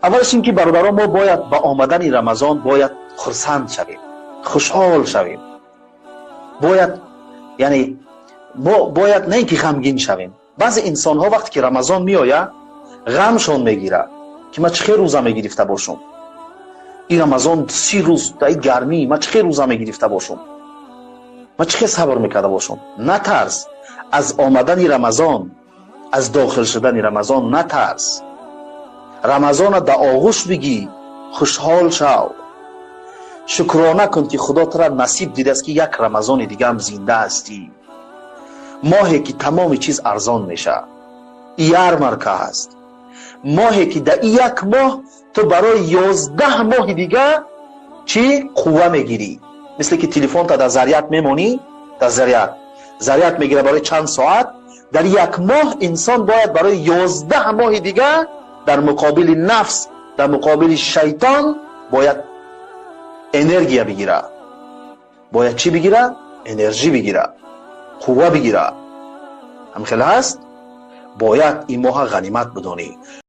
Аввалаш ин ки, бародарон, мо бояд ба омадани Рамазон бояд хурсанд шавем, хушҳол шавем. Бояд, яъне мо бояд на ин ки ғамгин шавем. Баъзе инсонҳо, вақте ки Рамазон меояд, ғамшон мегирад, ки ман чӣ хел рӯза мегирифта бошум, ин Рамазон 30 рӯз дар ин гармӣ ман чӣ хел рӯза мегирифта бошум, ман чӣ хел сабр мекарда бошум. Натарс аз омадани Рамазон, аз дохил шудани Рамазон натарс. Рамазона дар оғӯш бигӣ, хушҳол шав, шукрона кун, ки Худо тура насиб дидааст, ки як Рамазони дигаам зинда ҳастӣ. Моҳе ки тамоми чиз арзон мешавад, ярмарка ҳаст. Моҳе ки дар як моҳ ту барои 11 моҳи дига чӣ қувва мегирӣ. Мисле ки телефонта дар заряд мемонӣ, дар заряд мегира барои чанд соат, дар як моҳ инсон бояд барои 11 моҳи дига дар муқобили нафс, дар муқобили шайтон бояд энергия бигира. Бояд чӣ бигира? Энержӣ бигира, қувва бигира. Ҳамхел ҳаст. Бояд ин моҳа ғанимат бидонӣ.